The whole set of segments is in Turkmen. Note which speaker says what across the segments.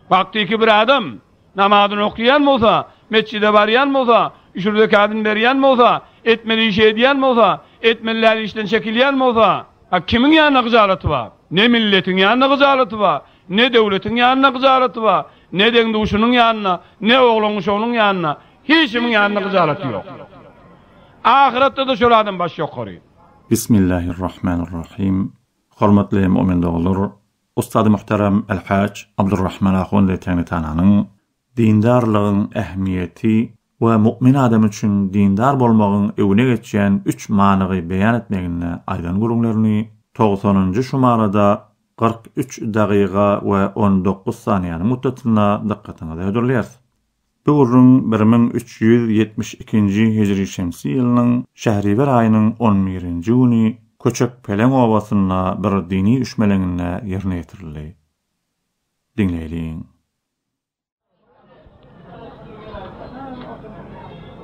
Speaker 1: Wagtyky bir adam namazyny okýan bolsa, metjide barýan bolsa, üşür zekadyny berýän bolsa, etmeli işi edýän bolsa, etmeli däl işden çekilýän bolsa, a kimiň ýanynda gyjalaty bar? Ne milletiň ýanynda gyjalaty bar, ne döwletiň ýanynda gyjalaty bar, ne deň-duşunyň ýanynda, ne oglan-uşagynyň ýanynda, hiç kimiň ýanynda gyjalaty ýok. Ahyretde-de şol adam baş ýokary.
Speaker 2: Bismillahirrahmanirrahim. Hormatly mu'min doganlar, Ussady muhterem El-Haç Abdurrahman Ahundy Teňňitananyň Dindarlygyň ähmiýeti we mu'min adam üçin dindar bolmagyň öňüne geçýän üç manygy beýan etmeginde aýdan gürrüňlerini togsanynjy şumarada 43 dagyga we 19 saniýanyň muddatynda dykgatyňyza hödürleýäris. Bu gürrüň 1372-nji hijri şemsi ýylynyň şähriwer aýynyň on birinji güni Köçek Peleň obasynda bir dini üşmeleňinde ýerine ýetirildi. Diňleýliň.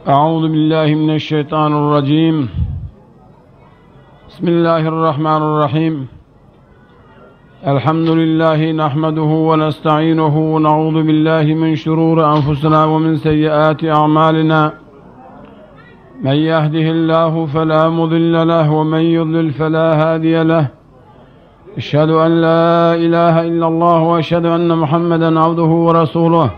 Speaker 1: A'udhu billahi mineşşeýtanirrajim. Bismillahirrahmanirrahim. الحمد لله نحمده ونستعينه ونعوذ بالله من شرور أنفسنا ومن سيئات أعمالنا من يهده الله فلا مضل له ومن يضلل فلا هادي له أشهد أن لا إله إلا الله وأشهد أن محمدا عبده ورسوله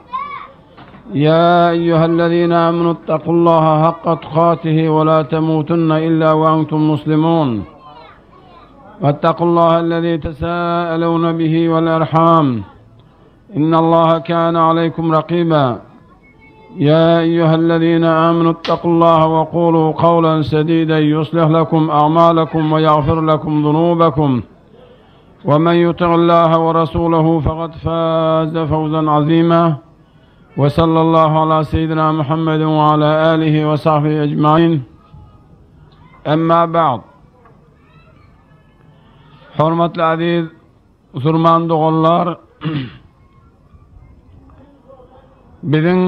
Speaker 1: يا أيها الذين آمنوا اتقوا الله حق تقاته ولا تموتن إلا وأنتم مسلمون واتقوا الله الذي تساءلون به والأرحام إن الله كان عليكم رقيبا يا أيها الذين آمنوا اتقوا الله وقولوا قولا سديدا يصلح لكم أعمالكم ويغفر لكم ذنوبكم ومن يطع الله ورسوله فقد فاز فوزا عظيما وصلى الله على سيدنا محمد وعلى آله وصحبه أجمعين أما بعد Hormatly aziz musulman doganlar, biziň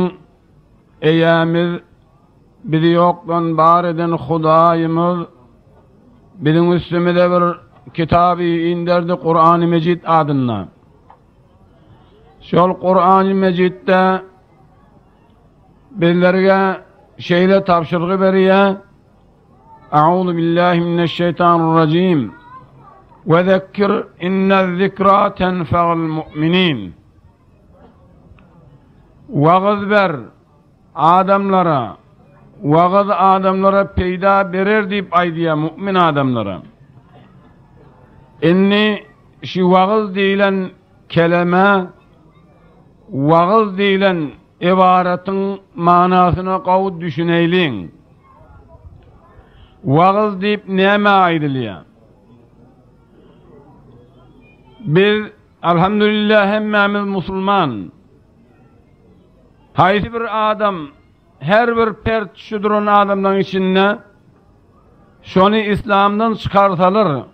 Speaker 1: eýämiz bizi ýokdan bar eden Hudaýymyz biziň üstümize bir kitaby inderdi Kur'an-ı Mejid adynda. Şol Kur'an-ı Mecidde bizlerge şeýle tabşyrgy berýär. A'udhu billahi mineşşeýtanirrajim. Ve zekkir inne zikra tenfa'ul mu'minin. Wagyz ber adamlara. Wagyz adamlara peýda berer diýip aýdýar mu'min adamlara. Indi şu wagyz diýlen keleme wagyz diýlen Ybaratyň manysyna gowy düşüneýliň. Wagyz diýip nämä aýdylýar? Biz alhamdulillah hemmämiz musulman. Haýsy bir adam her bir pert şu duran adamlaryň içinde şony islamdan çykarsalar,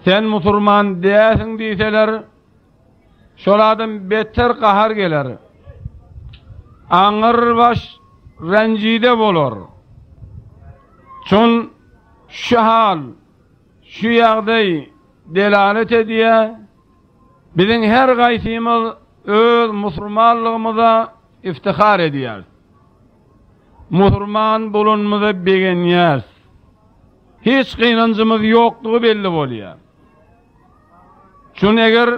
Speaker 1: sen musulman dälsiň diýseler, Şol adam beter gahar geler. Aňyrbaş renjide bolar. Çün şu hal, şu ýagdaý delalet edýär, biziň her gaýsymyz öz musulmanlygymyza iftihar edýäris. Musulman bolanymyza begenýäris. Hiç gynanjymyz ýokdugy belli bolýar. Çün eger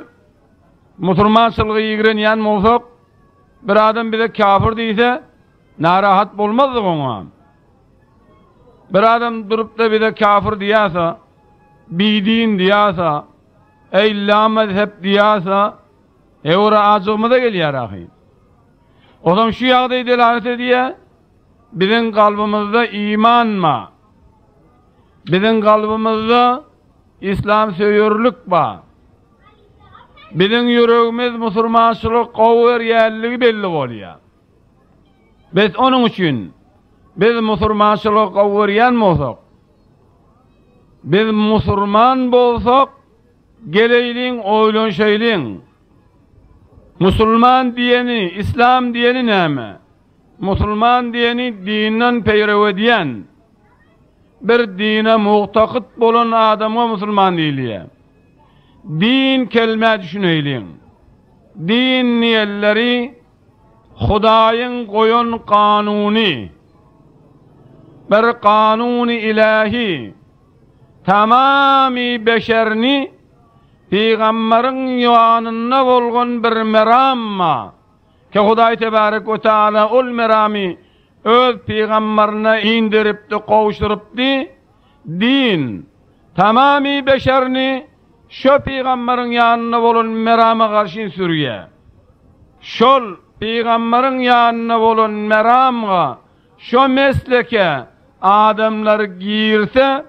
Speaker 1: musulmançylygy ýigrenýän bolsak, bir adam bize kafir diýse, narahat bolmazdyk oňa. Bir adam durup-da bize kafir diýýärse, bidin diýýärse, eý la mezhep diýýärse, ewra ajygymyza gelýär ahy. Ozam şu ýagdaý delalet edýär, biziň kalbymyzda iman bar. Biziň kalbymyzda Islam söýerlik bar. Biziň ýüregimiz musurmançylygy gowy görýänligi belli bolýar. Biz onuň üçin biz musurmançylygy gowy görýän bolsak, biz musurman bolsak, geleýliň, oýlanşaýlyň. Musulman diýeni, islam diýeni näme? Musulman diýeni dinden peýrew edýän. Bir dine mugtakyt bolan adamga musulman diýilýär. Din kelmä düşüneýliň. Din diýenleri Hudaýyň goýan kanuny, bir kanuny ilähi, tamamy beşerini pygambaryň ýanynda bolgan bir meramma, ki Hudaý tebarek we taala ol meramy öz pygambaryna inderipdi, gowşurypdy, din, tamamy beşerini şo pygambaryň ýanynda bolan merama garşy sürýär. Şol pygambaryň ýanynda bolan meramga, şo mesleke adamlar girse,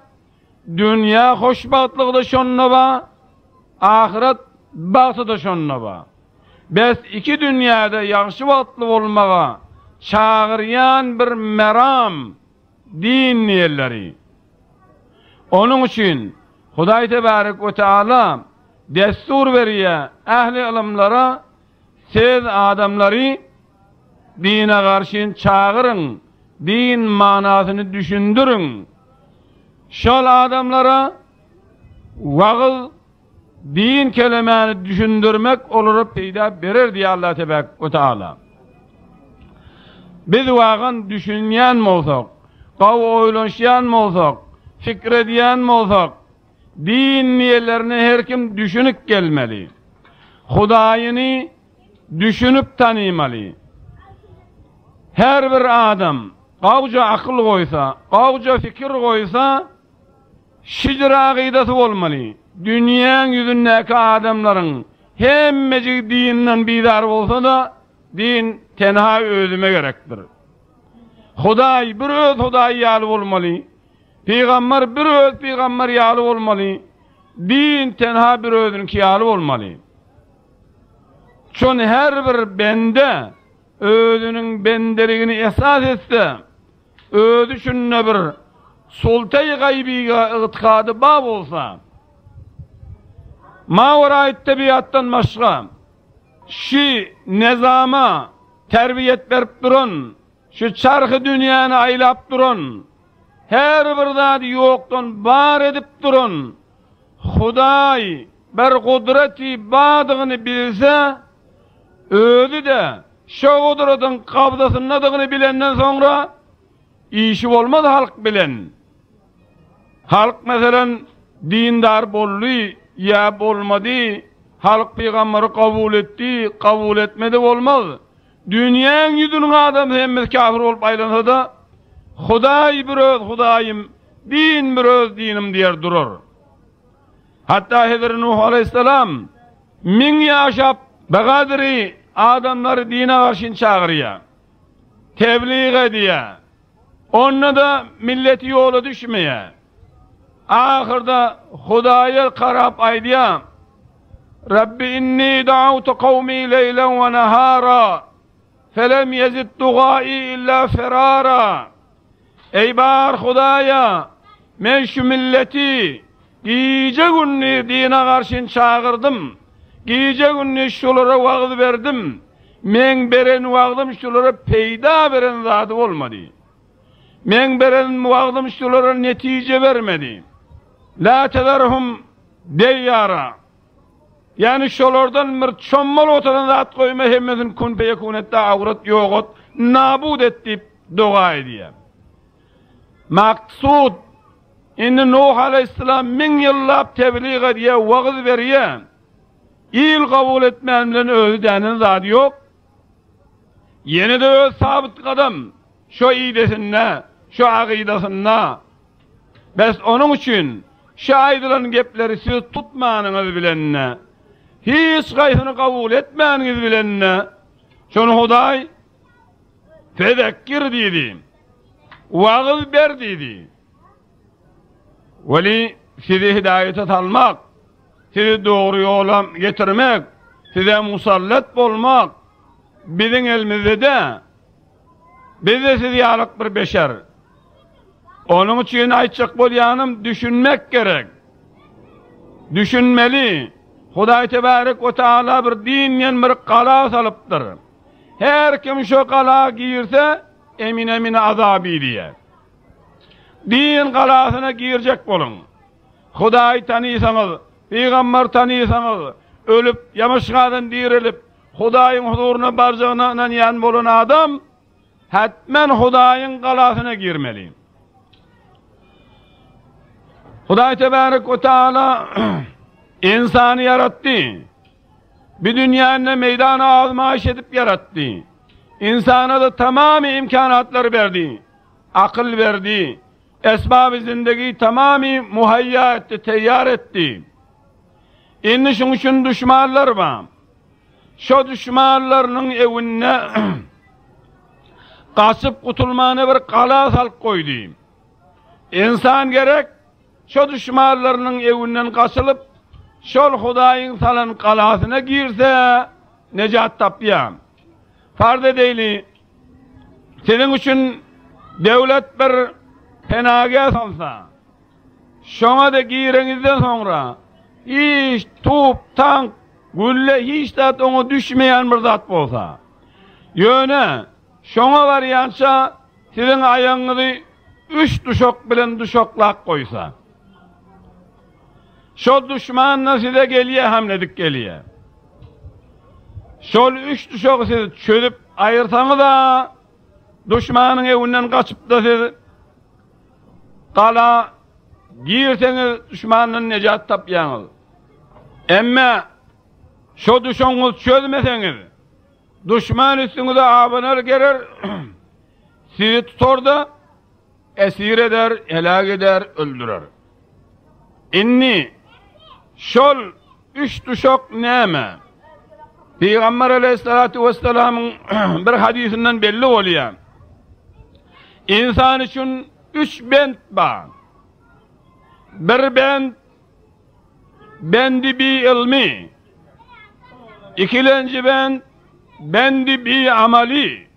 Speaker 1: dünýä hoşbagtlygy-da şonda bar, ahyret bagty-da şonda bar. Bes iki dünýäde ýagşy bagtly bolmaga çagyrýan bir meram din diýerleri. Onuň üçin Hudaý Tebarek we Teala dessur berýär ähli ylymlara siz adamlary dine garşyn çagyryň, din manasyny düşündiriň. Şol adamlara wagyz Din kelemäni düşündirmek olara peýda berer diýýär Allah tebärek we taala. Biz wagan düşünýän bolsak, gawy oýlanşýan bolsak, pikir edýän bolsak, din diýenlerine her kim düşünip gelmeli. Hudaýyny düşünip tanymaly. Her bir adam gawja akyl goýsa, gawja fikir goýsa, Şijir akydasy bolmaly. Dünýäň ýüzündäki adamlaryň hemmejigi dinden bizar bolsa-da, din tenha özüme gerekdir. Hudaý bir öz Hudaýy ýaly bolmaly. Pygamber bir öz pygamber ýaly bolmaly. Din tenha bir özüniňki ýaly bolmaly. Çün her bir bende özüniň bendeligini esas etse, Özi üçin-de bir sulta-i gaýbyga ygtykady bar bolsa, mawaraýy tebigatdan başga, şi nezama terbiýet berip duran, şu çarhy dünýäni aýlap duran, her bir zady ýokdan bar edip duran Hudaý bir gudraty bardygyny bilse, özi-de Şo gudratyň gabzasyndadygyny bilenden soňra işi bolmaz halk bilen. Halk meselem dindar boldy ýa bolmady, halk pygamberi kabul etdi, kabul etmedi bolmaz. Dünýäň ýüzüniň adamsy hemmesi kafir bolup aýlansada Hudaý bir öz Hudaýym, din bir öz dinim diýer durar. Hatda Hezreti Nuh aleýhissalam Miň ýaşap, begadry adamlary dine garşyn çagyrýar. Teblig edýär. Onda-da milleti ýola düşmeýär. Ahyrda Hudaýa karap aýdýar, Rabbi inni da'awtu kawmi leýlen we nahara, felem ýezid dugai illa ferara. Eý bar Hudaýa, men şu milleti gije-gündiz dine garşyn çagyrdym, gije-gündiz şulara wagyz berdim, meň beren wagzym şulara peýda beren zady bolmady. Meň beren wagzym şulara netije bermedi. La tezerhum deýýara. Ýagny şolardan bir çommal oturan zat goýma hemmesini kun peýekun et-de awrat ýogat nabut et diýip doga edýär. Maksud indi Nuh aleýhissalam müň ýyllap teblig edýär, wagyz berýär. Il kabul etmän bilen özi dänen zady ýok. Ýene-de öz sabyt gadam şo idesinde, şo agydasynda. Bes onuň üçin şu aýdylan gepleri siz tutmanyňyz bilen-de, hiç haýsyny kabul etmäniňiz bilen-de, şony Hudaý Fezekkir diýdi, wagyz ber diýdi. Weli sizi hidaýete salmak, sizi dogry ýola getirmek, size musallat bolmak biziň elimizde-de. Biz-de siz ýalyk bir beşer. Onuň üçin aýtjak bolýanym düşünmek gerek. Düşünmeli. Hudaý Tebarek we Taala bir din diýen bir gala salypdyr. Her kim şo gala girse, emin-emine azaby diýýär. Din galasyna girjek boluň. Hudaýy tanysaňyz, pygamber tanysaňyz, ölüp, ýamaşgadan direlip, Hudaýyň huzuryna barjagyna ynanýan bolan adam hetmen Hudaýyň galasyna girmeli. Hudaý tebarek we taala ynsany ýaratdy. Bu dünýäni meýdan azmaýyş edip ýaratdy. Ynsana-da tamamy imkanatlary berdi. Akyl berdi. Esbaby zindegi tamamy muhaýýa etdi, teýýar etdi. Indi şuň üçin duşmanlar bar. Şo duşmanlarynyň ewinde gaçyp gutulmana bir gala salyp goýdy. Ynsan gerek şo duşmanlarynyň ewinden gaçylyp, şol Hudaýyň salan galasyna girse, nejat tapýar. Farz edeýli, siziň üçin döwlet bir penagäh salsa, şoňa-da gireňizden soňra hiç tup, tank, gülle hiç zat oňa düşmeýän bir zat bolsa, ýöne şoňa barýança siziň aýagyňyzy üç duşak bilen duşaklap goýsa, şol duşman-da size gelýär, hamle edip gelýär. Şol üç duşagy siz çözüp aýyrsaňyz-a, duşmanyň ewinden gaçyp-da siz gala girseňiz, duşmandan nejat tapýaňyz. Emme şo duşagyňyzy çözmeseňiz, duşman üstüňize abanar gerer, sizi tutar-da, esir eder, heläk eder, öldürer. Indi şol üç duşak näme? Pygamber aleyhissalatu vesselamyň bir hadysyndan belli bolýar. Insan üçin üç bent bar. Bir bent bendi bi ilmi. Ikilenji bent bendi bi amali.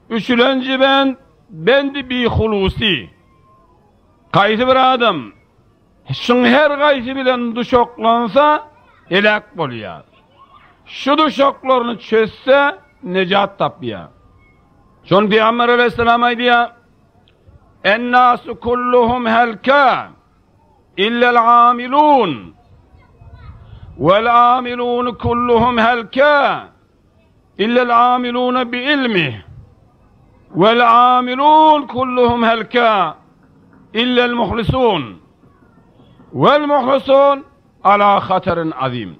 Speaker 1: Üçülenji bent bendi bi hulusi. Haýsy bir adam şuň her gaýsy bilen duşaklansa heläk bolýar. Şu duşaklaryny çözse nejat tapýar. Şony Pygamber aleyhisselam aýdýar, En-nasu kulluhum helka illel amilun vel amilun kulluhum helka Illel amilune bi ilmih vel amilun kulluhum helka illel muhlisun vel muhlisun ala haterin azim.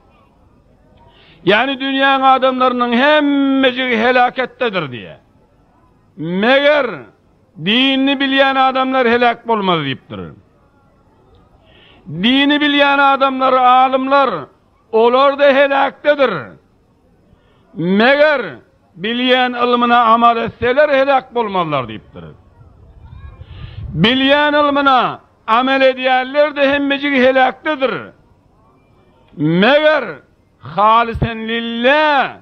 Speaker 1: Ýagny dünýäň adamlarynyň hemmejigi helaketdedir diýýär. Meger dinini bilýän adamlar heläk bolmaz diýipdir. Dini bilýän adamlar, alymlar olar-da heläkdedir. Meger, bilýän ylmyna amal etseler heläk bolmazlar diýipdir. Bilýän ylmyna amel edýänler-de hemmejigi heläkdedir. Meger, halysen lillah,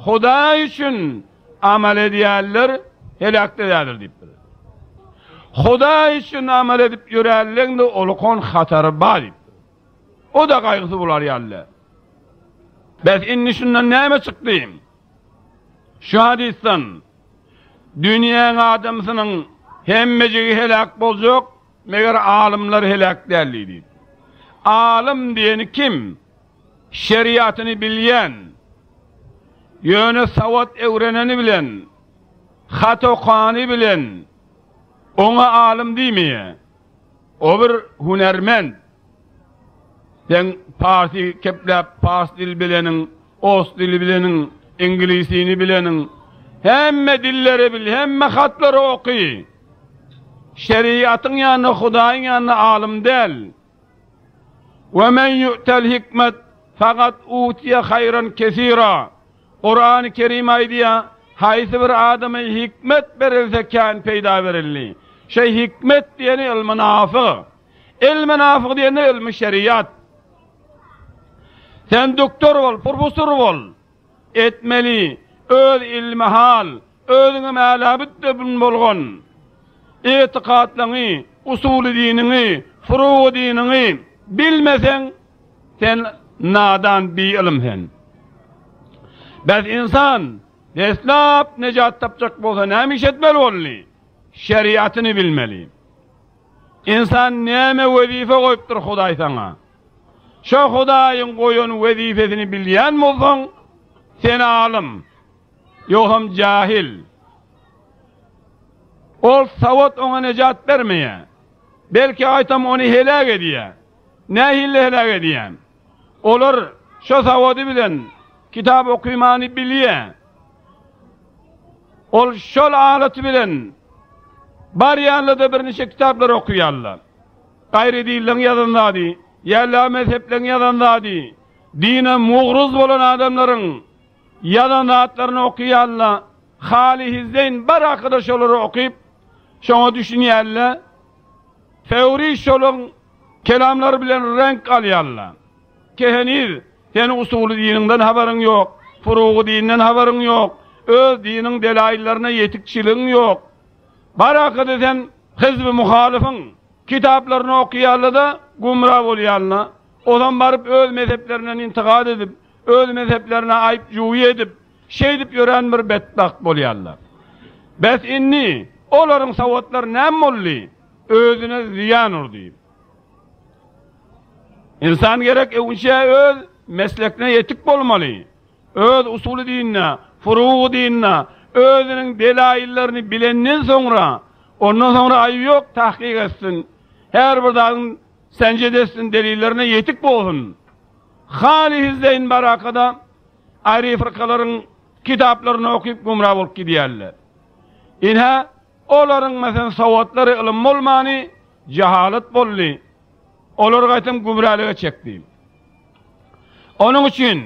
Speaker 1: Hudaý üçin amal edýänler heläkde däldir diýipdir. Hudaý üçin amal edip ýöränleň-de ulkan hatary bar diýipdir. O-da gaýgysy bolar ýaly. Bes indi şundan näme çykdy? Şu hadysdan dünýäň adamsynyň hemmejigi heläk boljak, meger alymlar heläk däl diýdi. Alym diýeni kim? Şeriatyny bilýän, ýöne sawat öwreneni bilen, hat okany bilen oňa alym diýmeýär. O bir hünärment. Sen parsy kepläp pars dil bileniň, ors dili bileniň, iňlisini bileniň, hemme dilleri bil, hemme hatlary oky. Şeriatyň ýanynda, Hudaýyň ýanynda alym däl. We men ýu'tel hikmet fakat utiye haýran kesira. Kurany Kerim aýdýar, haýsy bir adama hikmet berilse kän peýda berildi. Şeý hikmet diýeni ylmy nafyg. Ylmy nafyg diýende ylmy şeriat. Sen doktor bol, professor bol. Etmeli öz ilmi hal, özüňe mälabütde bin bolgan. Etikatlaňy, usuly diniňi, furugy diniňi bilmeseň, sen nadan biylym sen. Bes insan deslap nejat tapjak bolsa näme iş etmeli boldy? Şeriatyny bilmeli. Insan näme wezipe goýupdyr Hudaý saňa? Şo Hudaýyň goýan wezipesini bilýän bolsaň, Sen alym, ýogsam jahil. Ol sawat oňa nejat bermeýär. Belki gaýtam ony heläk edýär. Nähili heläk edýär? Olar şo sawady bilen kitap okymany bilýär. Ol şol alaty bilen barýarlar-da birniçe kitaplar okaýarlar. Gaýry dinleň ýazan zady, ýa la mezhepleň ýazan zady, dine mugruz bolan adamlaryň ýazan zatlaryny okaýarlar. Haly hizzeýn barakada şolary okyp, şoňa düşünýärler. Fewri şolaň kelamlary bilen reňk alýarlar. Ki heniz sen usuly diniňden habaryň ýok, furugy dinden habaryň ýok, öz diniň delaýyllaryna ýetikçiligiň ýok. Barakada sen hizbi muhalyfyň kitaplaryny okaýarlar-da, gümra bolýarlar. Ozam baryp öz mezheplerinden intikat edip, öz mezheplerine aýyp-juwy edip, şeýdip ýören bir betbagt bolýarlar. Bes indi olaryň sowatlary näme boldy? Özüne zyýan urdy. Ynsan gerek öwünçä öz meslekine ýetik bolmaly. Öz usuly dinine, furugy dinine, özüniň delaýyllaryny bilenden soňra, ondan soňra aýby ýok tahkyk etsin. Her bir zadyň senjet etsin, delillerine ýetik bolsun. Haly hizleýin barakada aýry fyrkalaryň kitaplaryny okyp gümra bolup gidýärler. Ine, olaryň meselem sowatlary ylym bolmany Jehalet boldy. Olary gaýtam gümralyga çekdi. Onuň üçin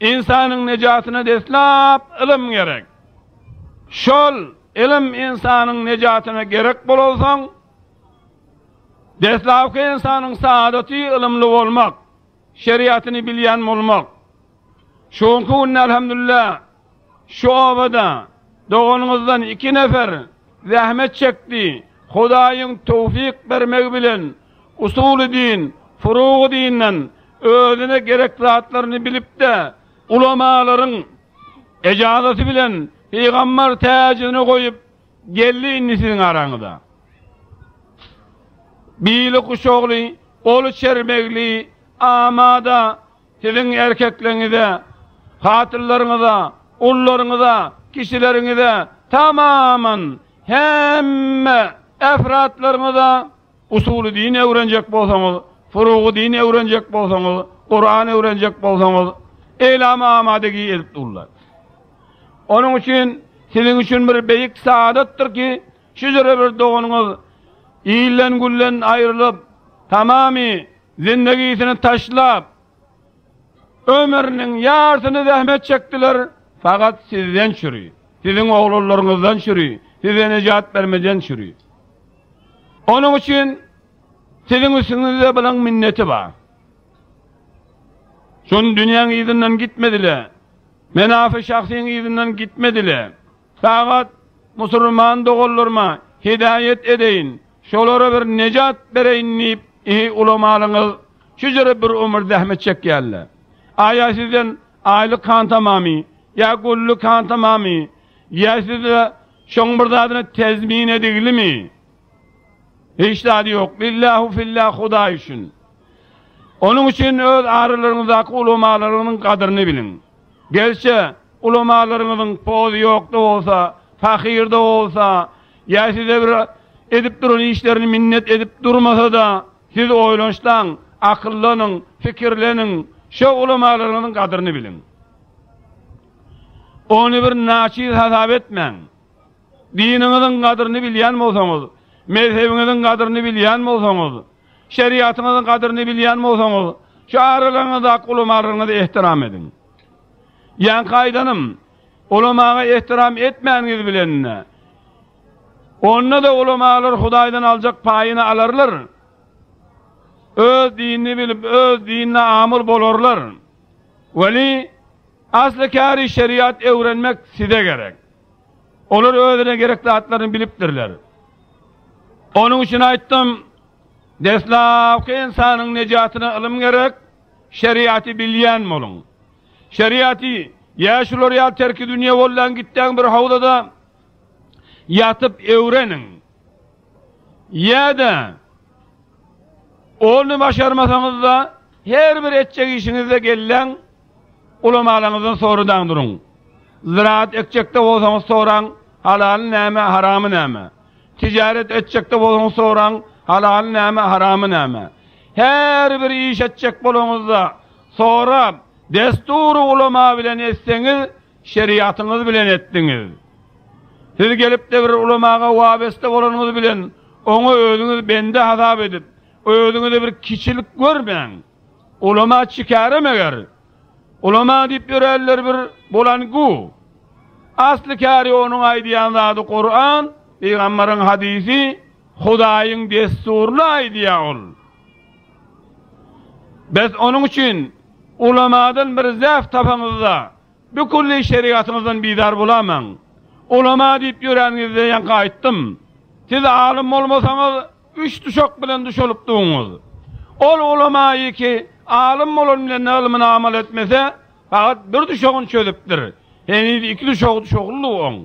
Speaker 1: ynsanyň nejatyna deslap ylym gerek. Şol ylym ynsanyň nejatyna gerek bolansoň, deslapky ynsanyň saadaty ylymly bolmak, şeriatyny bilýän bolmak. Şu günki günde elhamdülillah şu obada doganyňyzdan iki nefer zähmet çekdi. Hudaýyň towfyk bermegi bilen usuly din, furugy dinden özüne gerek zatlaryny bilip-de, ulamalaryň ejazaty bilen pygamber täjini goýup geldi indi siziň araňyza. Bili guşagly, goly çermegli, amada Siziň erkekligiňize, hatynlaryňyza, ullaryňyza, kişileriňize, tamaman hemme efratlaryňyza usuly din öwrenjek bolsaňyz, furugy din öwrenjek bolsaňyz, Kuran öwrenjek bolsaňyz, eýlama amadegi edip durlar. Onuň üçin siziň üçin bir beýik saadatdyr ki, şu jüre bir doganyňyz ilden-gülden aýrylyp, tamamy Zindegisini taşlap, ömrüniň ýarsyny zähmet çekdiler, fakat sizden çüri, siziň oglanlaryňyzdan çüri, size nejat bermeden çüri. Onuň üçin siziň üstüňizde bulaň minneti bar. Şun dünýäň yzyndan gitmediler. Menafy şahsyň yzyndan gitmediler. Sagat musulman doganlaryma hidaýat edeýin, şolara bir nejat bereýin diýip, eý ulamalyňyz şu ýere bir ömür zähmet çekýärler. Aýa sizden aýlyk hantamamy, ýa günlük hantamamy, ýa size şoň bir zadyny tezmin ediglimi? Hiç zady ýok. Lillahu fillah Hudaý üçin. Onuň üçin öz aralaryňyzdaky ulamalaryňyzyň gadyryny biliň. Gerçe, ulamalaryňyzyň pozy ýok-da bolsa, pahyr-da bolsa, ýa size bir edip duran işlerini minnet edip durmasa-da, siz oýlanyşlaň, akyllanyň, pikirleniň, şo ulamalaryňyzyň gadyryny biliň. Ony bir naçiz hasap etmäň. Diniňiziň gadyryny bilýän bolsaňyz, mezhebiňiziň gadyryny bilýän bolsaňyz, şeriatyňyzyň gadyryny bilýän bolsaňyz, şu aralaryňyzdaky ulamalaryňyzy ehtiram ediň. Ýaňky aýdanym, ulamaga ehtiram etmäniňiz bilen-de, onda-da ulamalar Hudaýdan aljak paýyny alarlar. Öz dinini bilip, öz dinine amul bolarlar. Weli, asly käri şeriat öwrenmek size gerek. Olar özüne gerek zatlaryny bilipdirler. Onuň üçin aýtdym, deslapky ynsanyň nejatyna ylym gerek, şeriaty bilýän boluň. Şeriaty, ýa şular ýaly terki dünýe bollan gitdäň bir howzada ýatyp öwreniň. Ýa-da ony başarmasaňyz-da her bir etjek işiňizde gelläň. Ulamalaryňyzdan soradan duruň. Ziraat ekjekde bolsaňyz soraň, halaly näme, haramy näme? Tijaret etjekde bolsaňyz soraň, halaly näme, haramy näme? Her bir iş etjek bolaňyzda sorap, destury ulama bilen etseňiz, şeriatyňyz bilen etdiňiz. Siz gelip-de bir ulamaga wabeste bolanyňyz bilen oňa özüňiz bende hasap edip, özüňize bir kiçilik görmäň. Ulama çikäre meger. Ulama diýip ýörenler bir bolan gu. Asly käri onuň aýdýan zady Kuran, Pygambaryň hadysy, Hudaýyň dessuryny aýdýar ol. Bes onuň üçin ulamadan bir zäf tapaňyzda bükülli şerigatyňyzdan bizar bolamaň. Ulama diýip ýöräniňizde ýaňky aýtdym. Siz alym bolmasaňyz Üç duşak bilen duşalyp duňyz. Ol ulamaýy ki, alym bolan bilen ylmyna amal etmese, fakat bir duşagyny çözüpdir. Heniz iki duşagy duşaklydy oň.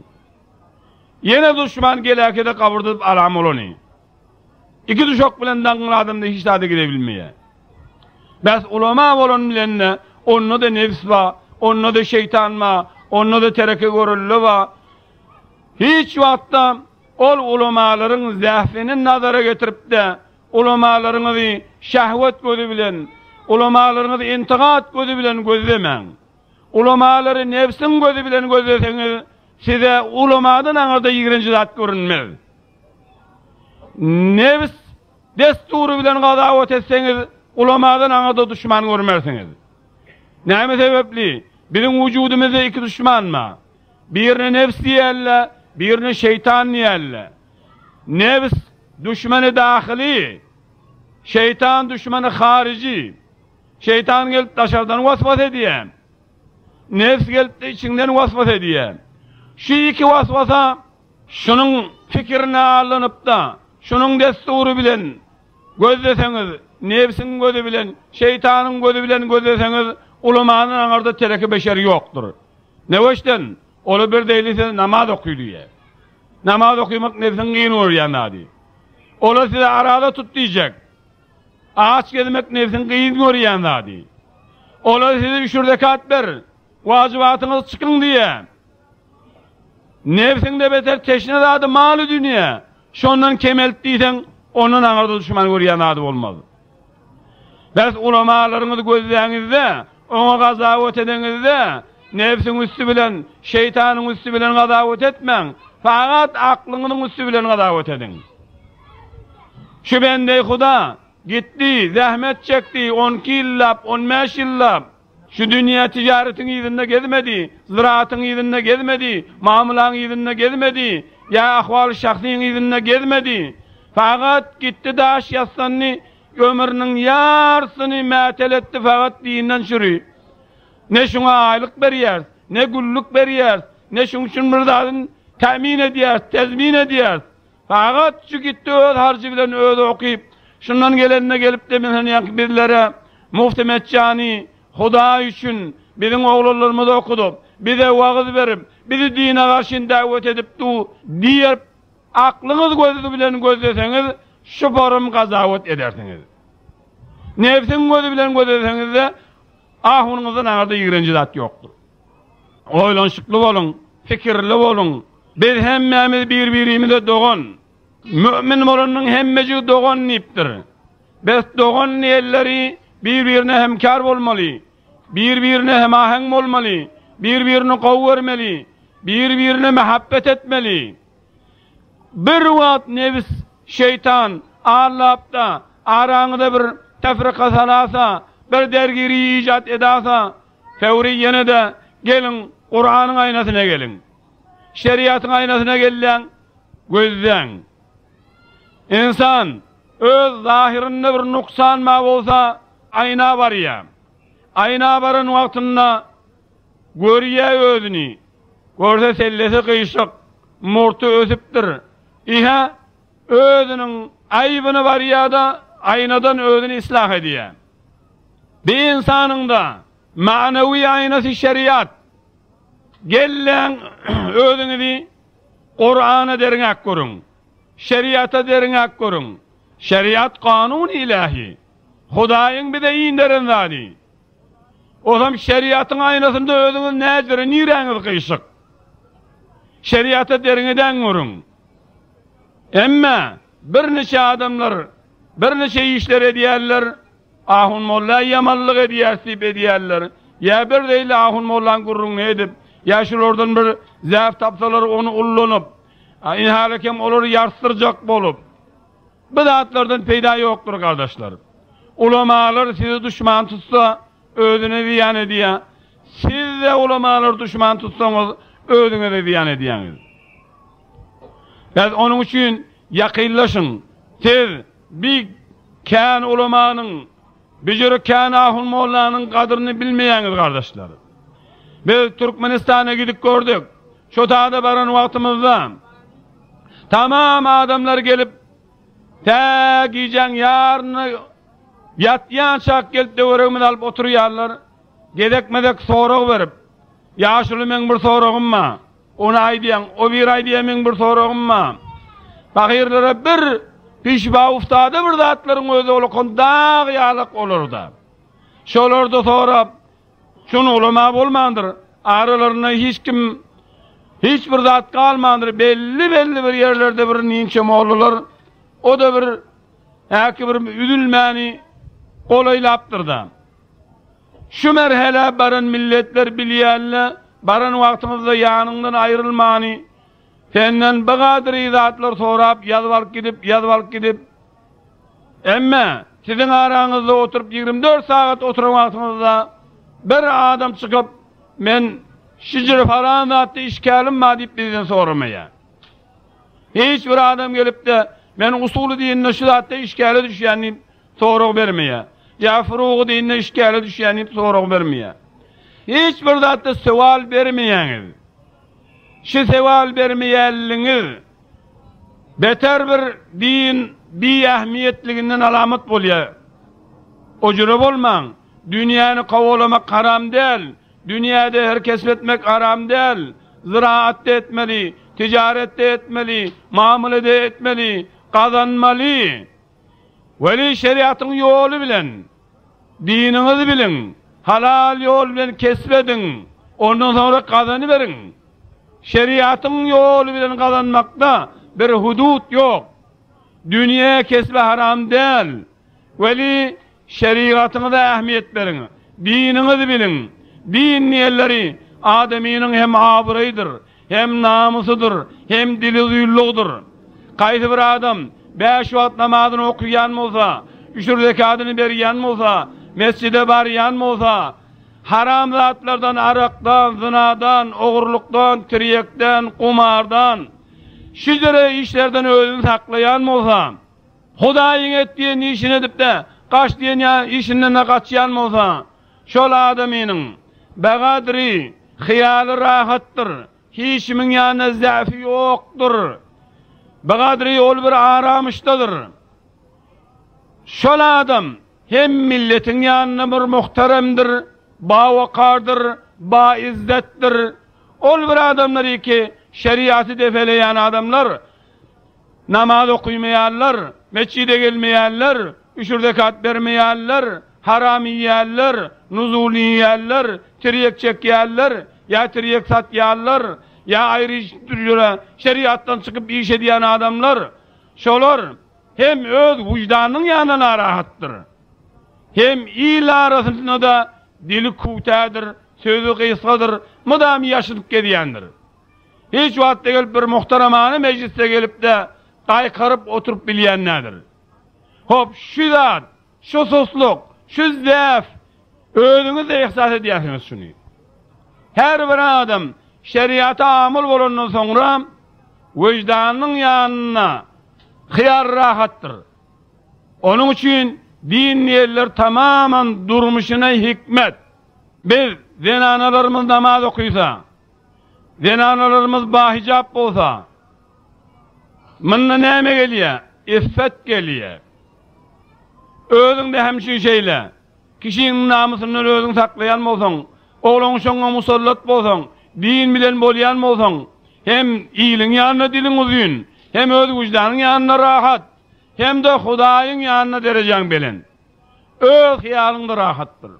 Speaker 1: Ýene duşman geläkede gabyrdyp alam bolany. Iki duşak bilen daňyl adamda hiç zada gidebilmeýär. Bäs ulama bolan bilen-de onda-da nebs bar, onda-da şeýtan bar, onda-da tereke görelde bar. Hiç wagtda Ol ulamalaryň zähfini nazara getirip-de, ulamalaryňyzy şehwet gözi bilen, ulamalaryňyzy intigat gözi bilen gözlemäň. Ulamalary nebsiň gözi bilen gözleseňiz, size ulamadan aňyrda ýigrenji zat görünmez. Nebs dessury bilen gazawat etseňiz, ulamadan aňyrda duşman görmersiňiz. Näme sebäpli? Biziň wujudymyzda iki duşman bar. Birine nebs diýerler, birine şeýtan diýerler. Nebs duşmany dahyly, şeýtan duşmany haryjy. Şeýtan gelip daşardan waswas edýär. Nebs gelip-de içiňden waswas edýär. Şu iki waswasa şunuň pikirine aldanyp-da, şunuň dessury bilen gözleseňiz, nebsiň gözi bilen, şeýtanyň gözi bilen gözleseňiz, ulamanyň aňyrda tereki beşer ýokdur. Neweşden, ola bir deýli siz namaz oky diýýär. Namaz okymak nebsiň gyn görýän zady. Ola size araza tut diýjek. Aç gezmek nebsiň gyn görýän zady. Ola size üşür zekat ber, wajybatyňyzy çykyň diýýär. Nebsiňde beter teşne zady maly dünýä. Şondan kemelt diýseň, ondan aňyrda duşman görýän zady bolmaz. Bes ulamalaryňyzy gözläňizde, oňa gazawat edeňizde, nebsiň üsti bilen, şeýtanyň üsti bilen gazawat etmäň, fakat aklyňyzyň üsti bilen gazawat ediň. Şu bendeý Huda gitdi, zähmet çekdi, on iki ýyllap, on bäş ýyllap, Şu dünýä tijaretiň yzynda gezmedi, zyratyň yzynda gezmedi, mamlaň yzynda gezmedi, ýa ahwaly şahsyň yzynda gezmedi. Fakat gitdi daş ýassandy, ömrüniň ýarsyny mätel etdi fakat dinden çüri. Ne şuňa aýlyk berýäris, ne güllük berýäris, ne şuň üçin bir zadyny tämin edýäris, tezmin edýäris. Fakat şu gitdi öz harjy bilen özi okyp, şundan gelenine gelip-de meselem ýaňky bizlere Mufti Metjany Hudaý üçin biziň oglanlarymyzy okudyp, bize wagyz berip, bizi dine garşyn däwet edip du diýip aklyňyz gözi bilen gözleseňiz şu forum gazawat edersiňiz. Nebsiň gözi bilen gözleseňizde ahunyňyzdan aňyrda ýigrenji zat ýokdur. Oýlanyşykly boluň, pikirli boluň. Biz hemmämiz bir-birimize dogan. Mümin bolanyň hemmejigi dogan diýipdir. Bes dogan diýenleri bir-birine hemkar bolmaly, bir-birine hemaheň bolmaly, bir-birini gowy görmeli, bir-birine mähabbet etmeli. Bir wagt nebis, şeýtan, aldapda, araňyza bir tefrika salasa, bir dergiri ijat edasa, Fewri ýene-de geliň Kuranyň aýnasyna geliň. Şeriatyň aýnasyna gelläň, gözläň. Ynsan öz zahyrynda bir nuksan bar bolsa aýna barýar. Aýna baran wagtynda görýär özüni. Görse sellesi gyşyk, murty ösüpdir. Ihä özüniň aýbyny barýar-da aýnadan özüni islah edýär. Bir ynsanyňda ma'nawi aýnasy şeriat. Gelläň özüňizi Kurana derňäp görüň. Şeriata derňäp görüň. Şeriat kanun ilahi. Hudaýyň bize inderen zady. Ozam şeriatyň aýnasynda özüňiz näjüre niräňiz gyşyk? Şeriata deriňi deň görüň. Emme birniçe adamlar birniçe işler edýärler, Ahun molla ýamanlyk edýär diýip edýärler. Ýa bir zeýli Ahun mollaň gürrüňini edip, ýa şulardan bir zäp tapsalar ony ullanyp, inhalekem olary ýarsdyrjak bolup. Bu zatlardan peýda ýokdur gardaşlar. Ulamalar sizi duşman tutsa özüne zyýan edýär. Siz-de ulamalary duşman tutsaňyz özüňize zyýan edýäňiz. Bäz onuň üçin ýakynlaşyň. Siz bi kän ulamanyň, bijüri kän ahun mollanyň gadyryny bilmeýäňiz gardaşlar. Biz Türkmenistana gidip gördük. Şo tada baran wagtymyzda tamam adamlar gelip tä gijäň ýaryna ýatýançak gelip töweregimizi alyp oturýarlar. Gezekmezek sorag berip, Ýaşuly meň bir soragym bar. Ony aýdýaň, o biri aýdýar meň bir soragym bar. Pahyrlara bir pişba uftada bir zatlaryň özi olakan dag ýalak olarda. Şolarda sorap, şun ulama bolmandyr. Aralarynda hiç kim hiç bir zat galmandyr. Belli-belli bir ýerlerde bir ninçe mollalar o-da bir häki bir üzülmäni golaýlapdyr-da. Şu merhelä baran milletler bilýänle, baran wagtyňyzda ýanyňdan aýrylmany, senden bigadyry zatlar sorap ýazyp alyp gidip, ýazyp alyp gidip, emme siziň araňyzda oturyp 24 sagat oturan wagtyňyzda bir adam çykyp men şijir falan zatda işgälim bar diýip bizden soramaýar. Hiç bir adam gelip-de men usuly dininde şu zatda işgäle düşýän diýip Sorag bermeýär. Ýa furugy dinde işgäle düşýän diýip sorag bermeýär. Hiç bir zatda sowal bermeýäňiz. Şu sowal bermeýänligiňiz beter bir din biähmiýetliginden alamat bolýar. O jüre bolmaň. Dünýäni kowalamak haram däl. Dünýäde her kesp etmek haram däl. Ziraat-da etmeli, tijaret-de etmeli, mamyla-da etmeli, gazanmaly. Weli şeriatyň ýoly bilen diniňizi biliň, halal ýol bilen kesp ediň, ondan soňra gazanyberiň. Şeriatyň ýoly bilen gazanmakda bir hudut ýok. Dünýe kesbi haram däl. Weli şerigatyňyza ähmiýet beriň, diniňizi biliň. Din diýenleri adamynyň hem abraýydyr, Hem namysydyr, hem dili uzynlygydyr. Kaýsy bir adam bäş wagt namazyny okaýan bolsa, üşür zekadyny berýän bolsa, mesjide barýan bolsa, haram zatlardan, arakdan, zynadan, ogurlykdan, tirýekden, gumardan, şüjere işlerden özüni saklaýan bolsa, Hudaýyň et diýen işini edip-de, gaç diýen işinden-de gaçýan bolsa, şol adamynyň begadry, hyýaly rahatdyr, hiç kimiň ýanynda zäfi ýokdur. Begadry ol bir aramyşdadyr. Şol adam hem milletiň ýanynda bir muhteremdir, bawakardyr, baizzetdir. Ol bir adamlar ki, şeriaty depeleýän adamlar, Namaz okymaýanlar, metjide gelmeýänler, üşür-zekat bermeýänler, haram iýýänler, nuzul iýýänler, tirýek çekýänler ýa tirýek satýanlar, ýa aýry jüre şeriatdan çykyp iş edýän adamlar, şolar hem öz wyždanynyň ýanynda narahatdyr, hem il arasynda-da dili kütädir, sözi gysgadyr, mydam ýaşynyp gezýändir. Hiç wagtda gelip bir muhteremana mejlisde gelip-de gaýkaryp oturyp bilýän däldir. Hop, şu zat, şu susluk, şu zäf, özüňiz-de ihsas edýärsiňiz şuny. Her bir adam şeriata amyl bolandan soňra wyždanynyň ýanynda hyýar rahatdyr. Onuň üçin din diýenler tamaman durmuşyna hikmet. Biz zenanalarymyz namaz okysa, Zenanalarymyz bahijap bolsa, munda näme gelýär? Iffet gelýär. Özüňde hem şu şeýle. Kişiniň namysyndan özüňi saklaýan bolsaň, oglan şoňa musallat bolsaň, din bilen bolýan bolsaň, hem iliň ýanynda diliň uzyn, hem öz wyždanyň ýanynda rahat, hem-de Hudaýyň ýanynda derejäň belent. Öz hyýalyňda rahatdyr.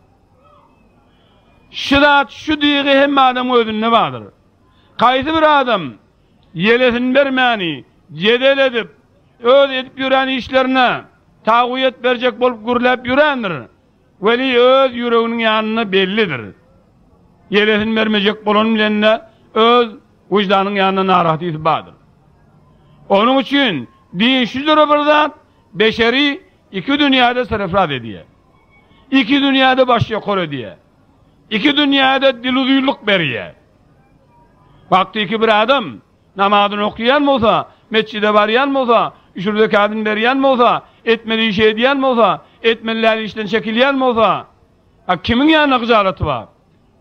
Speaker 1: Şu zat, şu duýgy hemme adamyň özünde bardyr. Haýsy bir adam ýelesini bermäni, jedel edip, öz edip ýören işlerine taguýet berjek bolup gürläp ýörendir, weli öz ýüreginiň ýanynda bellidir. Ýelesini bermejek bolan bilen-de öz wyždanyň ýanynda narahatysy bardyr. Onuň üçin din şudur bir zat, beşeri iki dünýäde serefraz edýär. Iki dünýäde baş ýokary edýär. Iki dünýäde dil uzynlyk berýär. Wagtyky bir adam namazyny okýan bolsa, metjide barýan bolsa, üşür zekadyny berýän bolsa, etmeli işi edýän bolsa, etmeli däl işden çekilýän bolsa, a kimiň ýanynda gyjalaty bar?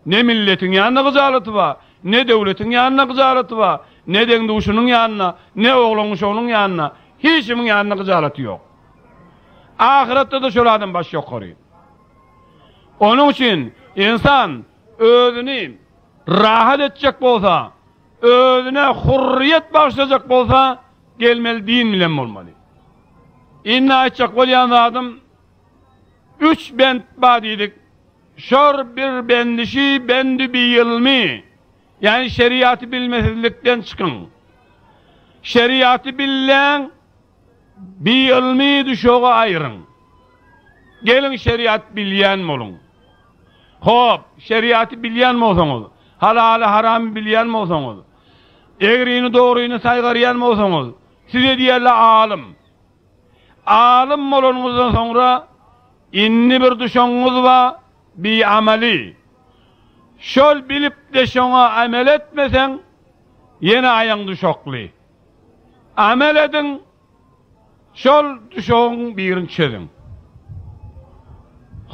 Speaker 1: Ne milletiň ýanynda gyjalaty bar, ne döwletiň ýanynda gyjalaty bar, ne deň-duşunyň ýanynda, ne oglan-uşagynyň ýanynda, hiç kimiň ýanynda gyjalaty ýok. Ahyretde-de şol adam baş ýokary. Onuň üçin ynsan özüni rahat etjek bolsa, özüne hurryýet bagyşlajak bolsa, gelmeli din bilen bolmaly. Indi aýtjak bolýan zadym, üç bent bar diýdik. Şor bir bendişi bendi bi ylmy, ýagny şeriaty bilmesizlikden çykyň. Şeriaty billäň, Bi ylmy düşegi aýryň. Geliň şeriat bilýän boluň. Hop, şeriaty bilýän bolsaňyz, halaly haramy bilýän bolsaňyz, egrini dogryny saýgarýan bolsaňyz, size diýerler alym. Alym bolanyňyzdan soňra indi bir düşegiňiz bar, bi amaly. Şol bilip-de şoňa amel etmeseň, ýene aýaň düşekli. Amel ediň, şol düşegiň birini çözüň.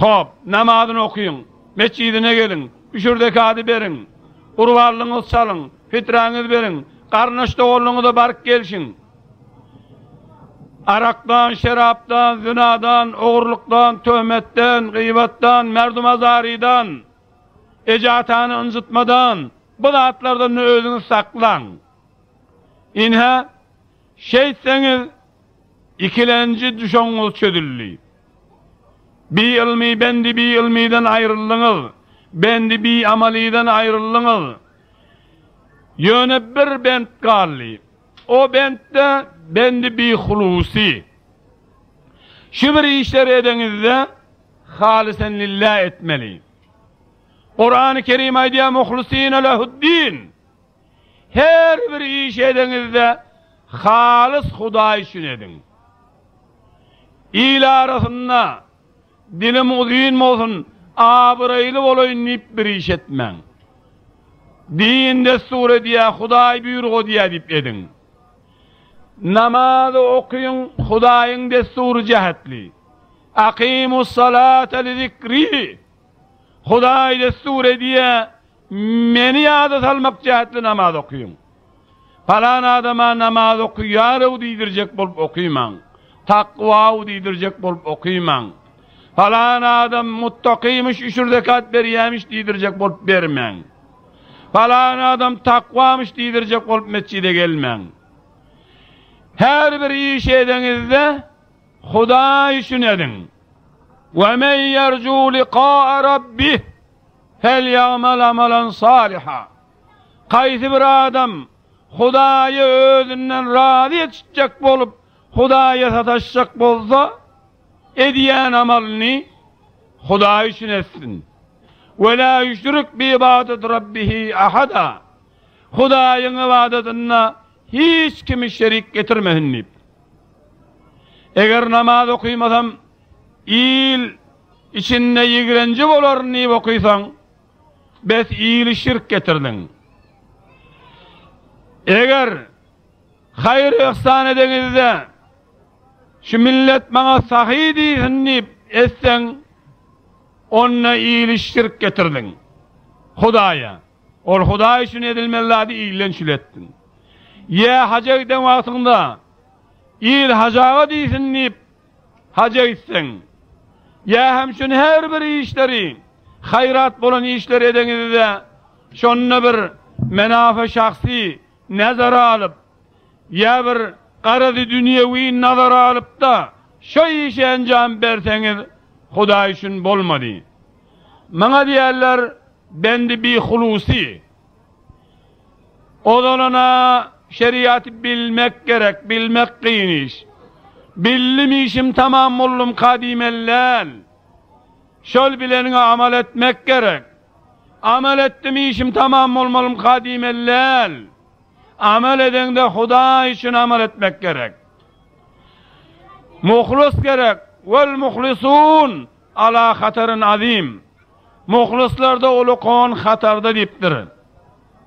Speaker 1: Hop, namazyny okyň, metjidine geliň, üşür zekady beriň, gurbanlygyňyzy çalyň, fiträňizi beriň, garyndaş-doganlaryňyza baryp gelşiň. Arakdan, şerapdan, zynadan, ogurlykdan, töhmetden, gybatdan, merdum-azarydan, eje-atany ynjytmadan, bu zatlardan özüňizi saklaň. Ynha, şeýtseňiz, ikilenji düşegiňiz çözüldi. Bi ylmy bendi bi ylmydan aýryldyňyz, bendi bi amalydan aýryldyňyz. Ýöne bir bent galdy. O bent-de bendi bi hulusy. Şu bir işleri edeňizde halysen lillah etmeli. Kurany Kerim aýdýar muhlisine lehuddin. Her bir iş edeňizde halys Hudaý üçin ediň. Il arasynda dilim uzyn bolsun, abraýly bolaýyn diýip bir iş etmäň. Din dessur edýär, Hudaý buýruk edýär diýip ediň. Namazy okyň Hudaýyň dessury jähetli. Akymus-salate li zikri. Hudaý dessur edýär, Meni ýada salmak jähetli namaz okyň. Palan adama namaz okaýarow diýdirjek bolup okymaň. Takwaw diýdirjek bolup okymaň. Palan adam muttakymyş üşür zekat berýämiş diýdirjek bolup bermäň. Palan adam takwamyş diýdirjek bolup metjide gelmäň. Her bir iş edeňizde Hudaý üçin ediň. We men ýerju liqa'a rabbih Felýamal amalan saliha. Haýsy bir adam Hudaýy özünden razy etjek bolup, Hudaýa sataşjak bolsa, edýän amalyny Hudaý üçin etsin. We la ýüşrik bi ibadati rabbihi ahada. Hudaýyň ybadatynda hiç kimi şerik getirmesin diýip. Eger namaz okymasam, il Içinde ýigrenji bolaryn diýip okysaň, bes ili şirk getirdiň. Eger haýyr-yhsan edeňizde, şu millet maňa sahy diýsin diýip etseň, onda ili şirk getirdiň. Hudaýa. Ol Hudaý üçin edilmeli zady ilden şül etdiň. Ýa haja giden wagtyňda, il hajaga diýsin diýip Haja gitseň, ýa hem şun her bir işleri, haýrat bolan işleri edeňizde, şonda bir menafe şahsy nazara alyp, ýa bir garazy dünýewi nazara alyp-da, şo işe enjam berseňiz, Hudaý üçin bolmady. Maňa diýerler. Bendi bi hulusy. Ozalana şeriaty bilmek gerek, bilmek kyn iş. Bildim işim tamam boldumka diýmeli däl. Şol bileniňe amal etmek gerek. Amal etdim işim tamam bolmalymka diýmeli däl. Amal edeňde Hudaý üçin amal etmek gerek. Muhlys gerek. Wel muhlisun ala hatarin azim. Muhlyslarda uly kon hatarda diýipdir.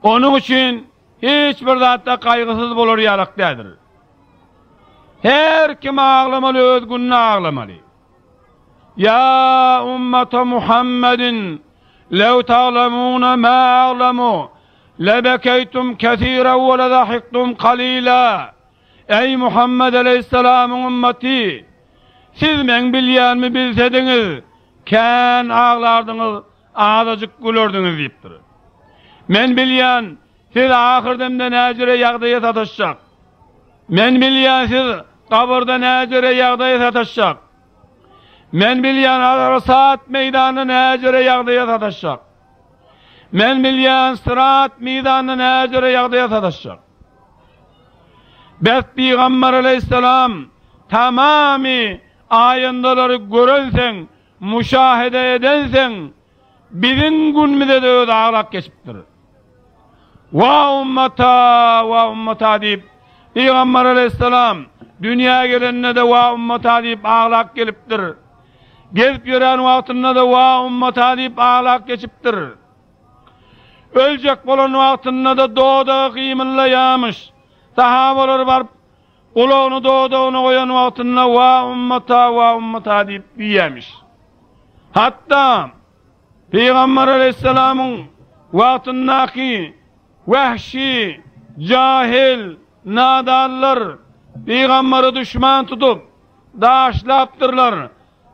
Speaker 1: Onuň üçin hiç bir zatda gaýgysyz bolar ýalak däldir. Her kim aglamaly öz gününe aglamaly. Ýa ummata Muhammedin lew taglamuna ma aglamu lebekeýtum kesiran we ledahiktum kalila. Eý Muhammed aleýhissalamyň ümmaty! Siz meň bilýänimi bilsediňiz, kän aglardyňyz, azajyk gülerdiňiz diýipdir. Men bilýän, siz ahyrdemde näjüre ýagdaýa sataşjak. Men bilýän, siz gabyrda näjüre ýagdaýa sataşjak. Men bilýän, Arasat meýdanynda näjüre ýagdaýa sataşjak. Men bilýän, Syrat mizanynda näjüre ýagdaýa sataşjak. Bes Pygamber aleýhissalam tamamy aýyndalary görenseň, muşahede edenseň, biziň günümize-de özi aglap geçipdir. Wa ummata, wa ummata diýip, Pygamber aleýhissalam dünýä gelende-de wa ummata diýip aglap gelipdir. Gezip ýören wagtynda-da wa ummata diýip aglap geçipdir. Öljek bolan wagtynda-da dodagy gymyllaýarmyş. Sahabalar baryp, gulagyny dodagyna goýan wagtynda wa ummata, wa ummata diýip diýýärmiş. Hatda Pygamber aleýhissalamyň wagtyndaky wahşy, jahil, nadanlar Pygamberi duşman tutup, daşlapdyrlar.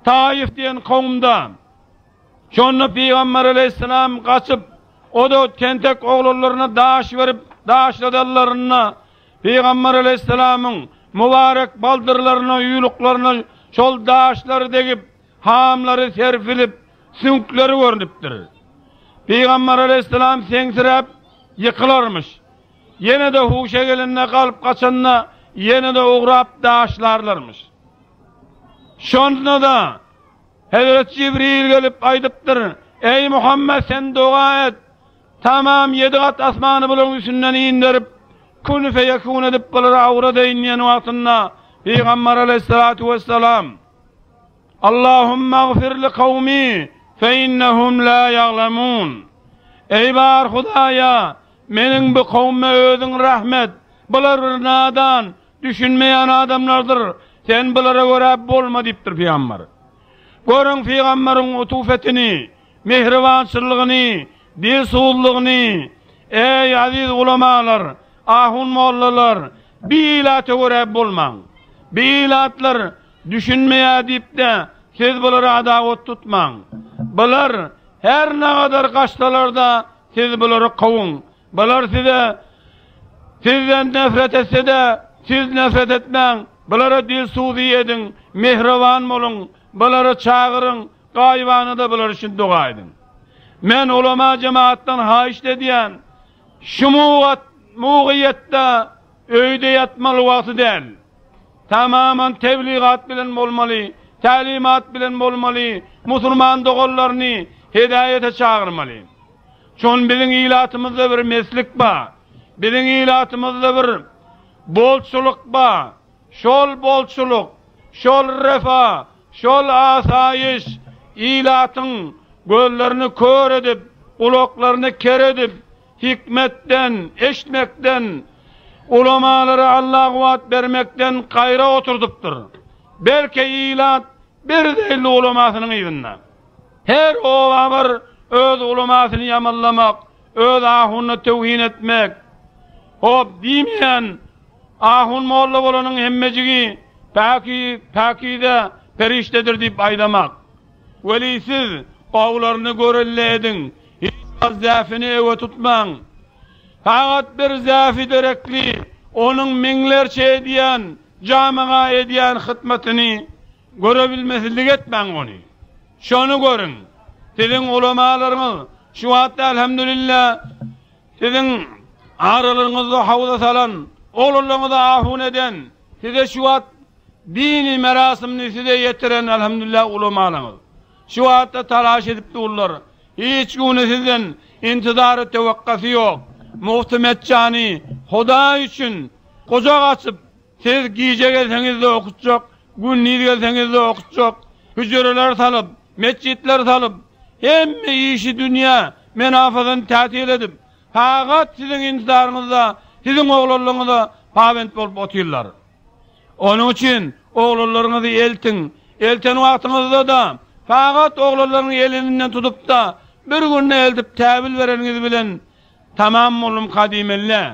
Speaker 1: Taif diýen kowumda. Şonda Pygamber aleýhissalam gaçyp, o-da tentek oglanlaryna daş berip, daşladanlarynda, Pygamber aleýhissalamyň mübarek baldyrlaryna, uýluklaryna şol daşlar degip, hamlary serpilip, süňkleri görnüpdir. Pygamber aleýhissalam seňsiräp ýykylarmyş. Ýene-de huşa gelende, galyp gaçanda, ýene-de ugrap daşlarlarmyş. Şonda-da Hezret Jibril gelip aýdypdyr, Eý Muhammet sen doga et, tamam ýedi gat asmany bularyň üstünden inderip, kun feýekun edip bulary awradeýin diýen wagtynda Pygamber aleýhissalatu wessalam, Allahumma gfir li kawmi fe innehum la ýaglamun. Eý bar Hudaýa, meniň bu kowuma özüň rahmet, bular bir nadan, Düşünmeýän adamlardyr, sen bulara görä bolma diýipdir pygamber. Görüň pygamberiň utufetini, mähribançylygyny, dilsuzlygyny. Eý aziz ulamalar, ahun mollalar, bi ilata görä bolmaň. Bi ilatlar düşünmeýär diýip-de, siz bulara adawat tutmaň. Bular her nagadar gaçsalar-da, siz bulary kowuň. Bular size sizden nefret etse-de, siz nefret etmäň. Bulara dilsuzy ediň, mähriban boluň, bulary çagyryň, gaýybana-da bular üçin doga ediň. Men ulama jemagatdan haýyşt edýän, şu mugyýetde öýde ýatmaly wagty däl. Tamaman tebligat bilen bolmaly, tälimat bilen bolmaly, musulman doganlaryny hedaýete çagyrmaly. Şon biziň ilatymyzda bir meslik ba. Biziň ilatymyzda bir bolçulyk ba. Şol bolçulyk, şol refa, şol asaýyş ilatyň gözlerini kör edip, gulaklaryny ker edip, hikmetden, eşitmekden, ulamalara Alla kuwwat bermekden gaýra oturdypdyr. Belki ilat bir zeýilli ulamasynyň yzynda. Her oba bir öz ulamasyny ýamanlamak, öz ahunyna töwhin etmek. Hop diýmeýän ahun molla bolanyň hemmejigi päki, päkize perişdedir diýip aýdamak. Weli siz gowularyny görelde ediň, hiç wagt zäfini öwe tutmaň. Fakat bir zäfi derekli onuň müňlerçe edýän, jamaga edýän hytmatyny Görebilmesizlik etmäň ony. Şony görüň. Siziň ulamalaryňyz. Şu wagtda elhamdülillah siziň aralaryňyzda howza salan, oglanlaryňyza ahun eden, size şu wagt dini merasimini size ýetiren elhamdülillah ulamalaryňyz. Şu wagtda talaş edip durlar. Hiç güni sizden intizary töwekgasy ýok. Mufti Metjany Hudaý üçin gujak açyp Siz gije gelseňiz-de okutjak, gündiz gelseňiz-de okutjak, hüjreler salyp, metjitler salyp, hemme işi dünýä menafasyny tätil edip, pagat siziň intizaryňyzda, siziň oglanlygyňyza pabent bolup otyrlar. Onuň üçin oglanlaryňyzy eltiň, elten wagtyňyzda-da, pagat oglanlaryň elinden tutup-da, bir günde eltip täwil bereniňiz bilen tamam boldumka diýmeli-dä.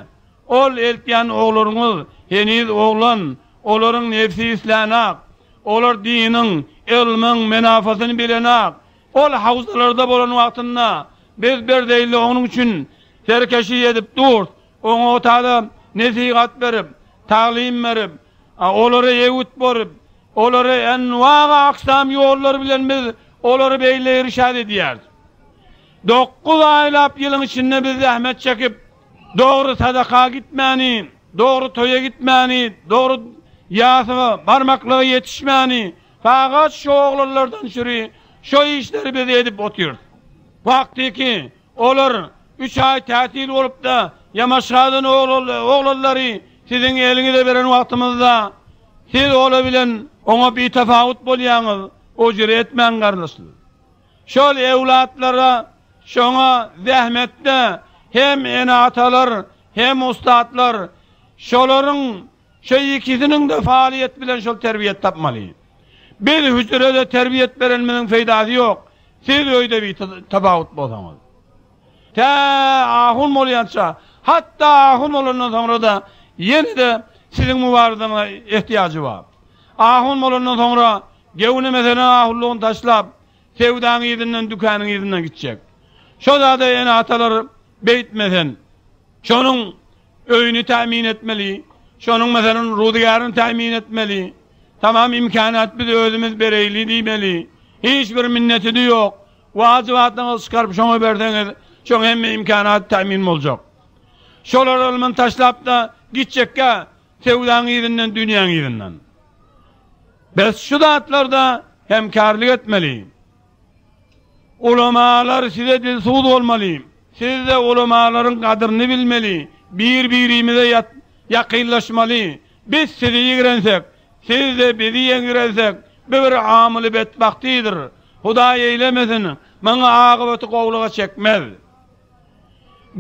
Speaker 1: Ol eltýän oglaryňyz heniz oglan, olaryň nebsi islänok. Olar diniň, ylmyň menafasyny bilenok. Ol hawzalarda bolan wagtynda biz bir zeýilli onuň üçin serkeşi edip durs, oňa otada nesihat berip, taglym berip, olara öwüt berip, olary enwagy-aksam ýollar bilen biz olary beýle irşad edýäris. Dokguz aýlap ýylyň içinde biz zähmet çekip, Dogry sadaka gitmäni, dogry toýa gitmäni, dogry ýasyga barmaklyga ýetişmäni, fakat şo oglanlardan çüri şo işleri biz edip otyrys. Wagtyky olar üç aý tätil bolupda Ýamaşgadan oglanlary siziň eliňize beren wagtymyzda siz ola bilen oňa bitafawut bolýaňyz, o jüri etmäň garyndaşlar. Şol ewlatlara şoňa zähmetde hem ene-atalar, hem ussatlar şolaryň şo ikisiniň-de faaliýet bilen şol terbiýet tapmaly. Biz hüjrede terbiýet berenimiziň peýdasy ýok, siz öýde bir tapawut bolsaňyz. Tä ahun bolýança, hatda ahun bolandan soňra-da ýene-de siziň mübareziňize ehtiýajy bar. Ahun bolandan soňra Göwni meselen ahunlygyny taşlap, söwdaň yzyndan, dükanyň yzyndan gitjek. Şo zada ene-atalar beýtmesen, şonuň öýüni tämin etmeli, şonuň meselen ruzygärini tämin etmeli, tamam imkanat biz özümiz bereýli diýmeli, hiç bir minneti-de ýok, wajybatlaryňyzy çykaryp şoňa berseňiz, şoň hemme imkanaty tämin boljak. Şolar ylmyny taşlap-da gitjekkä, Söwdaň yzyndan, dünýäň yzyndan. Biz şu zatlarda hemkarlyk etmeli. Ulamalar size dilsuz bolmaly. Siz-de ulamalaryň gadyryny bilmeli. Bir-birimize ýakynlaşmaly. Biz sizi ýigrensek, siz-de bizi ýeňrensek, bu bir amyly betbagtydyr. Hudaý eýlemesin, muňa agybaty gowulyga çekmez.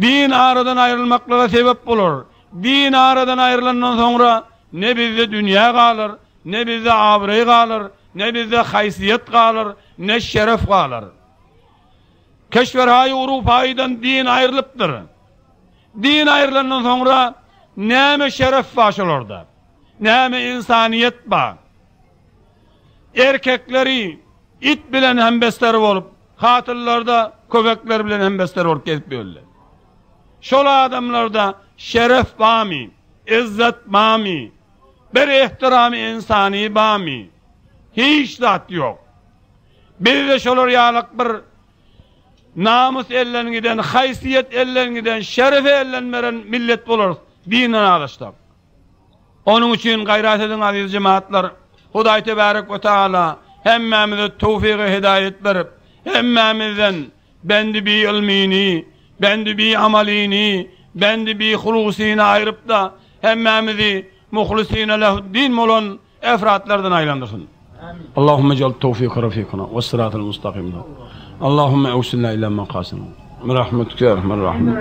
Speaker 1: Din aradan aýrylmaklyga sebep bolar. Din aradan aýrylandan soňra ne bizde dünýä galar, ne bizde abraý galar, ne bizde haýsyýet galar, ne şeref galar. Keşwerhaýy Urupaýydan din aýrylypdyr. Din aýrylandan soňra näme şeref bar şolarda? Näme ynsanyýet bar? Erkekleri it bilen hembester bolup, hatynlar-da köpekler bilen hembester bolup gezip ýörler. Şol adamlarda şeref barmy, yzzat barmy, bir ehtiramy ynsany barmy? Hiç zat ýok. Bizde şolar ýalyk bir namys elden giden, haýsyýet elden giden, şerefi elden beren millet bolarys dinden azaşsak. Onuň üçin gaýrat ediň aziz jemagatlar. Hudaý tebärek we taala hemmämize towfygy hidaýet berip, hemmämizden bendi bi ylmyny, bendi bi amalyny, bendi bi hulusyny aýryp-da, hemmämizi muhlysyna lehuddin bolan efratlardan aýlandyrsyn. Allahumma ej'al towfyka rafikana we syratal mustaqim. Allahumma ewsilna ila makasina. Bi rahmetika ya erhamer rahimin.